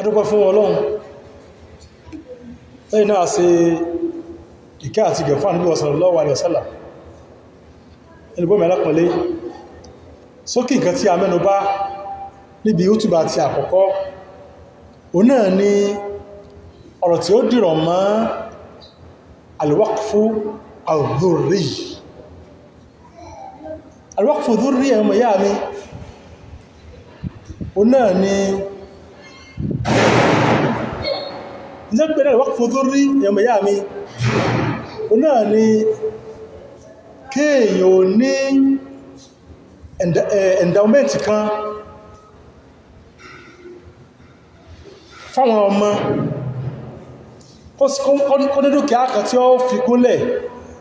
Adúpẹ́ fún Ọlọ́run. Lẹ́yìn náà ṣe ìkẹ́ àti ìgẹ̀ fún Ànábì sallallahu alaihi wasallam. Ẹnìbọ́mì alápọ̀lé, sókè nǹkan tí a mẹ́nu bà níbi útùbà àti àkọ́kọ́, òun náà ni ọ̀rọ̀ tí ó dìrọ̀ mọ́ al-waqfu al-dhurri. Al-waqfu al-dhurri ẹ̀mọ̀ yá mi, òun náà ni ìjẹ́ al-waqfu al-dhurri ẹ̀mọ̀ yá mi, òun náà ni kéèyàn ní endowment kan fáwọn ọmọ kó ní dúkìá kan tí ó fi gúnlẹ̀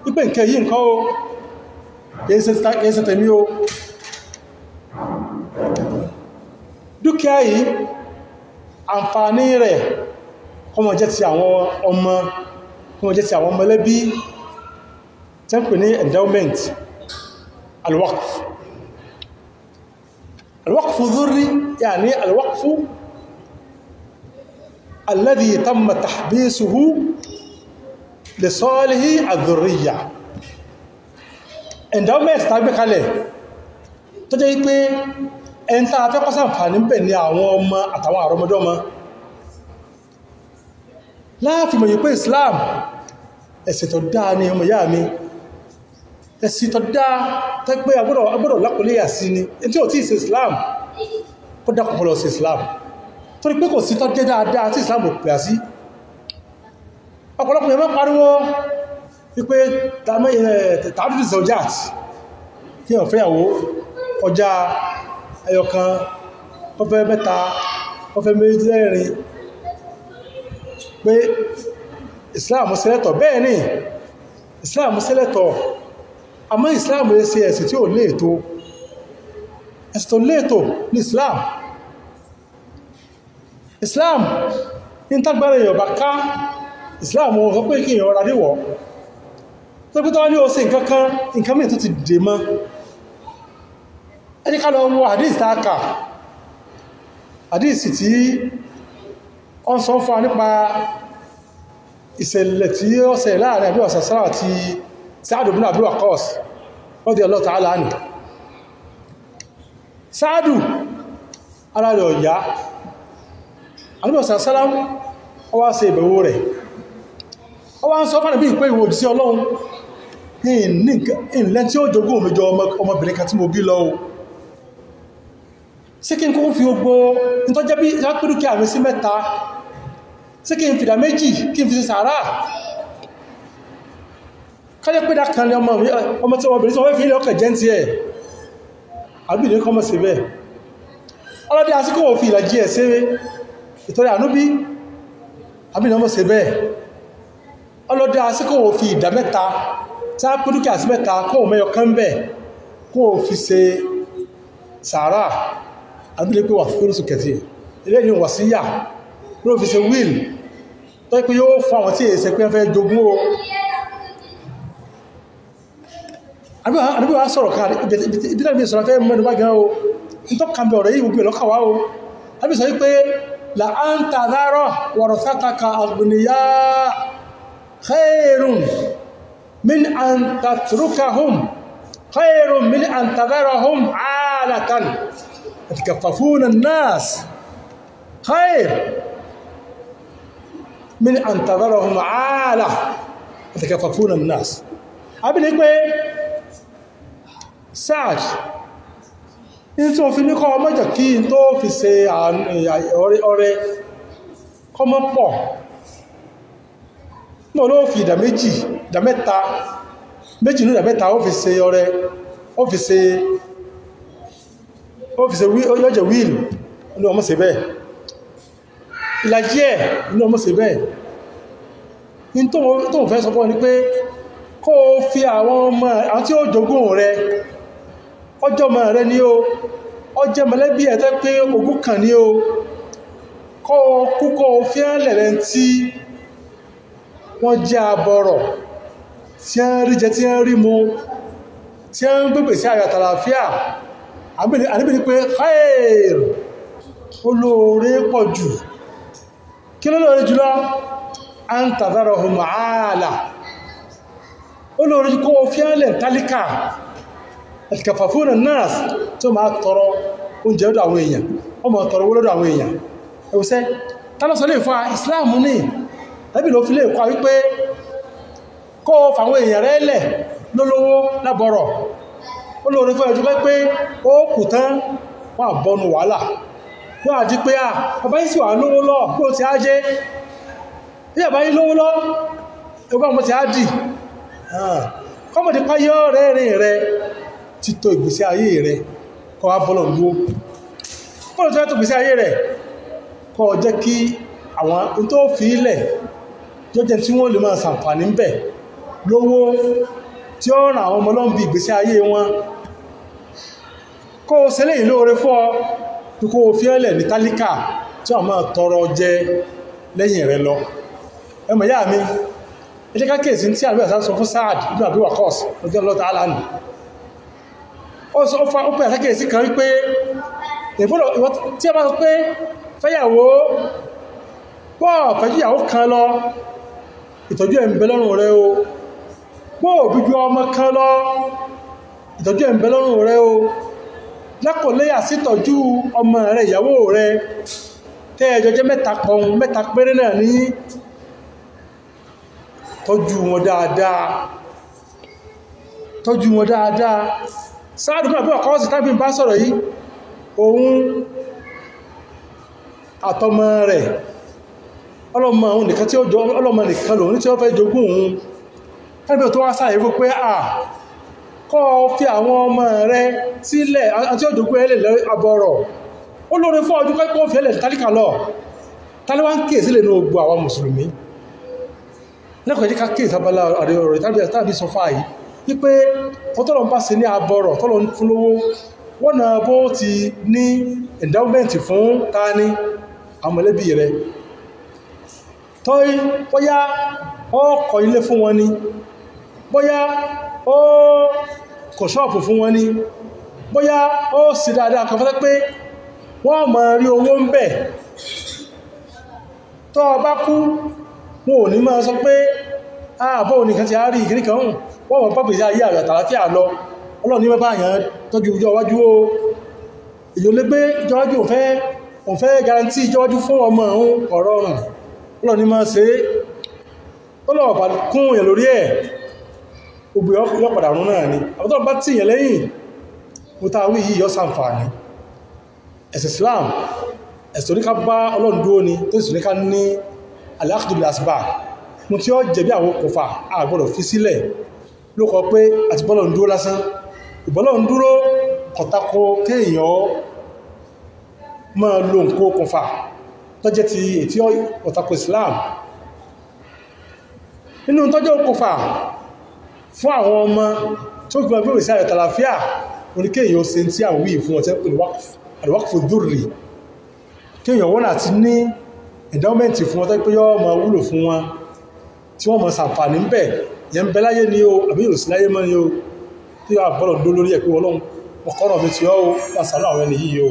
wípé nǹkan yìí nǹkan o, kìí ṣe tèmi o, dúkìá yìí àǹfààní rẹ̀ kó máa jẹ́ ti àwọn ọmọ, kó máa jẹ́ ti àwọn mọ̀lẹ́bí, tí ń pè ní endowment al-waqf. Al-waqfu dhurri yani al-waqfu alladhi tamma tahbisuhu li salihi adh-dhurriyya. Endowment tá gbé kalẹ̀ tó jẹ́ pé ẹn tá fẹ́ kó ṣàǹfààní ń bẹ̀ ní àwọn ọmọ àtàwọn àrọmọdọ́mọ. Láàfin mọ̀ yí pé Islam ẹ̀sìn tó dáa ní ọmọ ìyá mi, ẹ̀sìn tó dáa tẹ́ pé agbọ́dọ̀ lápòléyà sí ni. Tí ò tí ì ṣe Islam kó dákùn lọ sí Islam, torí pé kò sí tó jẹ́ dáadáa tí Islam ò pè á sí. Ọ̀pọ̀lọpọ̀ yẹn máa pariwo wípé tààdùdù zawjat, kí wọ́n fẹ́yàwó kọjá ẹyọkan, ó fẹ́ mẹ́ta, ó fẹ́ méjì lẹ́rin, pé Islam sẹ́lẹ̀tọ̀. Bẹ́ẹ̀ ni Islam sẹ́lẹ̀tọ̀, àmọ́ Islam lè ṣe ẹ̀sìn tí ò léètò. Ẹ̀sìn tó léètò ní Islam. Islam ní tágbára èèyàn bá ká, Islam wọn sọ pé kí èèyàn ra níwọ̀ tó pé tó wá ní ó ṣe nǹkan kan, nǹkan mìíràn tó ti dè mọ́. Ẹni ká lọ wo hadith tá a kà, hadith tí ó ń sọ fún wa nípa ìṣẹ̀lẹ̀ tí ó ṣẹlẹ̀ láàrin àbí ọ̀sàsára àti Sa'd ibn Abi Waqqas radiyallahu ta'ala anhu. Sa'du ara rẹ̀ ọ̀yá, àbí ọ̀sàsára ó wá ṣe ìbẹ̀wò rẹ̀, ó wá ń sọ fún àbí ìpé ìwò òjíṣẹ́ Ọlọ́run, ìlẹ́ tí ó jogún mi jọ ọmọbìnrin kan tí mo bí lọ o, ṣé kí n kúkú fi gbogbo nítọ́jẹ́ bí ìjápẹ́dúkẹ́ àmì sí mẹ́ta, ṣé kí n fìdá méjì kí n fi ṣe sàárà, kájẹ́ pé dákan ní ọmọ tí ọmọbìnrin tí wọ́n fi ilẹ̀ ọkẹ̀ jẹ́ ti ẹ̀ àbí ní kọmọ̀ sí bẹ́ẹ̀. Ọlọ́dẹ́ àsìkò òfin ìlàjì ẹ̀ sí ìtọ́rẹ ànúbí, àbí ní ọmọ sí bẹ́ẹ̀. Ọlọ́dẹ́ àsìkò òfin ìdá mẹ́ta tí a pín dúkìá sí mẹ́ta kó o mẹ́yọ kán bẹ̀ kó o fi ṣe sàárà, àbí ní pé wà fúrúsù kẹtì ilé ní wàsíyà ló fi ṣe wíìlì tó pé yóò fún àwọn tí èsẹ pé fẹ́ jogún o. Àdúgbò wa sọ̀rọ̀ kan ìdílé mi sọ̀rọ̀ fẹ́ mẹ́nu bá gan o, nítọ́ kan bẹ ọ̀rọ̀ yìí gbogbo ìlọ́kà wá o. Àbí sọ wípé là á ń ta dárọ̀ warathataka aghniya khairun min an tatrukahum khairun min an tadharahum alatan yatakaffafuna an-nas khair min an tadharahum ala yatakaffafuna an-nas. Àbí ní pé Sa'd ní tí wọ́n fi ní kọ́ ọmọjọ̀ kí n tó fi ṣe ọrẹ kọmọ pọ̀ náà ló fi ìdá méjì, ìdá mẹ́ta, méjì ní ìdá mẹ́ta ó fi ṣe ọrẹ, ó fi ṣe yọ́jẹ̀ wíìlì ní ọmọ ṣe bẹ́ẹ̀, ìlàjì ẹ̀ ní ọmọ ṣe bẹ́ẹ̀. Ní tó ń fẹ́ sọ fún ọ ni pé kó o fi àwọn ọmọ àwọn tí ó jogún rẹ, ọjọ́ ọmọ rẹ ní o, ọjọ́ mọ̀lẹ́bí ẹ̀ tẹ́ pé ogún kan ní o, kó o kú kó o fi hàn lẹ̀lẹ́ tí wọ́n jẹ́ abọrọ̀, tí wọ́n rí jẹ, tí wọ́n rí mu, tí wọ́n ń gbégbè sí ayọ̀ àtàlàáfíà. Ànábì ní pé khair, olóore pọ̀ jù Kí ló lóore jùlọ? An tadharahum aala, ó lóore kó o fíánlẹ̀ tálíkà àtìkàfàfúnà nas tí ó máa tọrọ oúnjẹ lọ́dọ̀ àwọn èèyàn, ó máa tọrọ owó lọ́dọ̀ àwọn èèyàn. Ẹ̀wùsẹ́ tálọ́sọ lè fa ìsìláàmù ní ẹbí ló fi lè kọ́ wípé kó o fàwọn èèyàn rẹ̀ lẹ̀ lólówó lábọ̀rọ̀, ó lóore fún ẹjú pé ó kù tán wọ́n àbọnu wàhálà, wọ́n àdí pé à bàbá yìí sì wà lówó lọ kó o ti á jẹ́ bí bàbá yìí lówó lọ ẹgbẹ́ ọmọ ti á dì kọ́mọ̀dé páyọ́ rẹ́rìn rẹ ti tó ìgbésí ayé rẹ kọ́ wá bọ́lọ̀ dúó bọ́lọ̀ tó yàtọ̀ ìgbésí ayé rẹ̀ kọ́ jẹ́ kí àwọn tó fi ilẹ̀ jọ́jẹ́ tí wọ́n lè máa ṣàǹfààní ń bẹ̀ lówó tí ó ràn àwọn ọmọ lọ́nbi ìgbésí ayé wọn. Kó o ṣe léyìn lóore fún ọ kó o fi ẹlẹ̀ ní tálíkà tí wọ́n máa tọrọ jẹ lẹ́yìn rẹ lọ. Ẹ mọ̀ yá mi, ẹ jẹ́ ká kíyèsí tí àbí àṣà sọ fún Saad ibn Abi Waqqas radiyallahu ta'ala anhu. Ó sọ fún ó pè àṣàkíyèsí kan wípé tí a bá sọ pé fẹ́yàwó pọ̀ fẹ́yàwó kan lọ, ìtọ́jú ẹ̀ ń bẹ lọ́rùn rẹ o. Pọ̀ òbí ju ọmọ kan lọ, ìtọ́jú ẹ̀ ń bẹ lọ́rùn rẹ o. Lákòóléyà sí tọ́jú ọmọ rẹ, ìyàwó rẹ, tẹ́ ẹjọ jẹ́ mẹ́ta kan mẹ́ta péré náà ní, tọ́jú wọn dáadáa, tọ́jú wọn dáadáa. Saad ibn Abi Waqqas tàbí bá sọ̀rọ̀ yìí, òun àtọmọ rẹ̀ ọlọ́mọ òun nìkan tí ó jọ ọlọ́mọ nìkan lòun tí ó fẹ́ jogún òun, tàbí tó wá sáyé fún pé à kọ́ fi àwọn ọmọ rẹ̀ sílẹ̀ àti òjògùn ẹlẹ̀ abọ̀rọ̀, ó lóore fún ọdún kọ́ fi ẹlẹ̀ tálíkà lọ. Tálíwá ń kíyèsí lè ní ogbò àwọn mùsùlùmí lẹ́kọ̀ọ́ jẹ́ ká kíyèsí abala ọ̀rọ̀ tàbí sọ fáà yìí wípé tọ́tọ́lọ́ ń bá ṣe ní abọ̀rọ̀ tọ́lọ́ ń fún lówó, wọ́n náà bó ti ní endowment fún tání àwọn mọ̀lẹ́bí rẹ̀, tọ́í bóyá ó kọ́ ilé fún wọn ni, bóyá ó kọ́ ṣọ́ọ̀pù fún wọn ni, bóyá ó sì dáadáa kan fẹ́ pé wọ́n máa rí owó ń bẹ̀. Tọ́ ọ bá kú wọn ò ní máa sọ pé ààbò nìkan ti á rí ìkíní kan hùn, wọ́n mọ̀ pọ́pù sí ayé àtàlàfíà lọ. Ọlọ́run ní mẹ́bá àyàn tọ́jú ìjọ iwájú o. Èyàn lè gbé ìjọ iwájú òun fẹ́ garanti ìjọ iwájú fún ọmọ òun ọ̀rọ̀ ọ̀rùn. Ọlọ́run ní máa ṣe é. Ọlọ́run bá kún èèyàn lórí ẹ̀, gbogbo yọ padà rún náà ni. Àwọn tó bá tì yẹn lẹ́yìn, mo ta wí yìí yọ sàǹfààní. Ẹ̀sìn Islam, ẹ̀sìn tó ní ká bá Ọlọ́run dúró ni, tó sì ní ká ní al-akhdhu bil asbab. Mo tí ó jẹ̀bi àwọn okùnfà a gbọ́dọ̀ fi sílẹ̀ ló kọ pé àti bọ́lọ̀ ń dúró lásán. Ìbọ́lọ̀ ń dúró kọ̀tàkó kéèyàn máa lo nǹkan okùnfà tó jẹ́ ti ètí ọ̀tàkó Islam. Nínú tó jẹ́ okùnfà fún àwọn ọmọ tó gbọ́n gbé ìsẹ́ àyọ̀tàlàfíà oníkéèyàn ó ṣe tí àwọn wíì fún ọ̀tẹ́ pẹ̀lú al-waqfu dhurri, kéèyàn wọ́n àti ní endowment fún ọ̀tẹ́ pé yọ́ máa wúlò fún wọn tí wọ́n máa ṣàǹfààní ń bẹ̀. Yẹn ń bẹ láyé ni o, àbí yóò sí láyé mọ́ ni o, tí yóò àbọ̀lọ̀ dó lórí ẹ̀ pé Ọlọ́run ọkọ̀rọ̀ mi ti ọ́ o, wà sàánú àwọn ẹni yìí o.